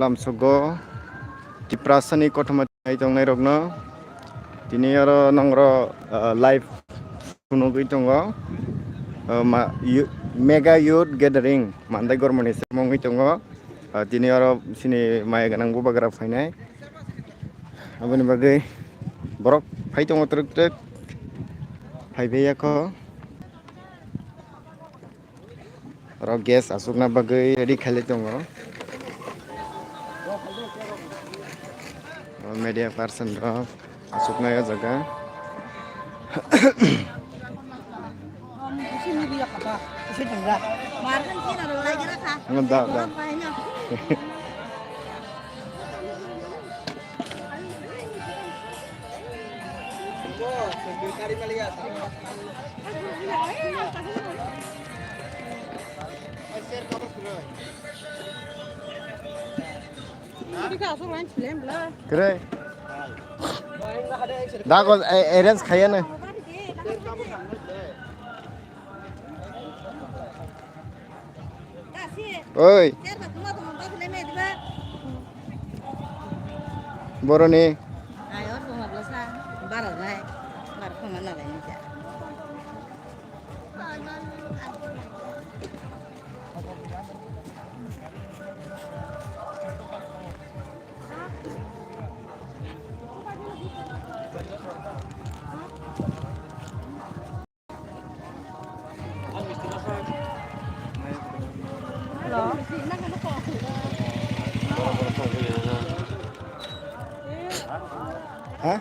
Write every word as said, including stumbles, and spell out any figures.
lamsogo Tiprasani kothoma tongnairokno tini oro nongro, ah, live phunugwi tongo. Ah, ma-, yu-, Mega Youth Gathering Mandai Gormoni se wngwi tongo. Ah, tini oro sini maya gwnang bubagra phainai. Aboni bagwi borok phai tongo twrwk twrwk. Phaibai yakho. Oro guest aswkna bagwi ready khailai tongo. O media person rok aswknai o jaga. Ano da, da. Kre. Dago, eh, arrange khayana. Oi. Boroni. Hello. Ha?